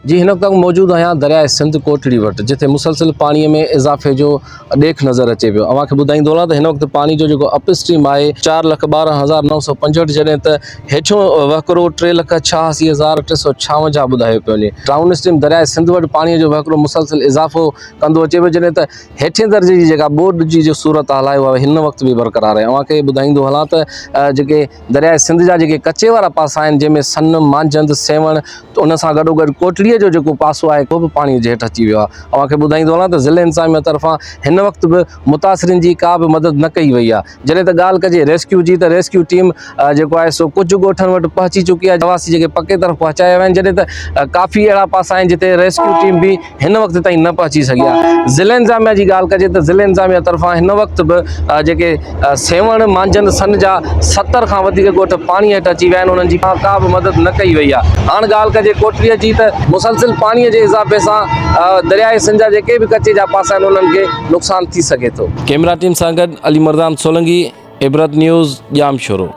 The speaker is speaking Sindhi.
جي هن وقت آئون موجود آهيان درياء سنڌ ڪوٽڙي وٽ جتي مسلسل پاڻي ۾ اضافي جو ڏيک نظر اچي پيو اوهان کي ٻڌائيندو هلان ته هن وقت پاڻي جو جيڪو اپ اسٽريم آهي 412965 جڏهن ته هيٺيون وهڪرو 386356 ٻڌايو پيو وڃي ڊائون اسٽريم درياء سنڌ وٽ پاڻي جو وهڪرو مسلسل اضافو ڪندو اچي پيو جڏهن ته هيٺين درجي جي جيڪا ٻوڏ جي جو صورت حال آهي اها هن وقت به برقرار آهي اوهان کي ٻڌائيندو هلان ته جيڪي درياء سنڌ جا جيڪي ڪچي وارا پاسا آهن جنهن ۾ سن، مانجهند، سيوهڻ ته ان سان گڏوگڏ ڪوٽڙيء جو جيڪو پاسو آهي اهو به پاڻي جي هيٺ اچي ويو آهي. اوهان کي ٻڌائيندو هلان ته ضلعي انتظاميه طرفان هن وقت به متاثرين جي ڪا به مدد نه ڪئي وئي آهي. جڏهن ته ڳالهه ڪجي ريسڪيو جي ته ريسڪيو ٽيم جيڪو آهي سو ڪجهه ڳوٺن وٽ پهچي چڪي آهي رهواسي جيڪي پڪي طرف پهچايا ويا آهن جڏهن ته ڪافي اهڙا پاسا آهن جتي ريسڪيو ٽيم به هن وقت تائين نه پهچي سگهي آهي. ضلعي انتظاميه جي ڳالهه ڪجي ته ضلعي انتظاميه طرفان هن وقت به جيڪي سيوهڻ، مانجهند، سن جا 70 کان وڌيڪ ڳوٺ پاڻي هيٺ اچي ويا آهن انهن جي ڪا به مدد نه ڪئي وئي آهي. هاڻ ڳالهه ڪجي ڪوٽڙي جي ته مسلسل پاڻي جي اضافي سان درياء سن جا جيڪي به ڪچي جا پاسا آهن انهن کي نقصان ٿي سگهي ٿو. ڪئميرا ٽيم سان گڏ علي مردان سولنگي، عبرت نيوز، ڄامشورو.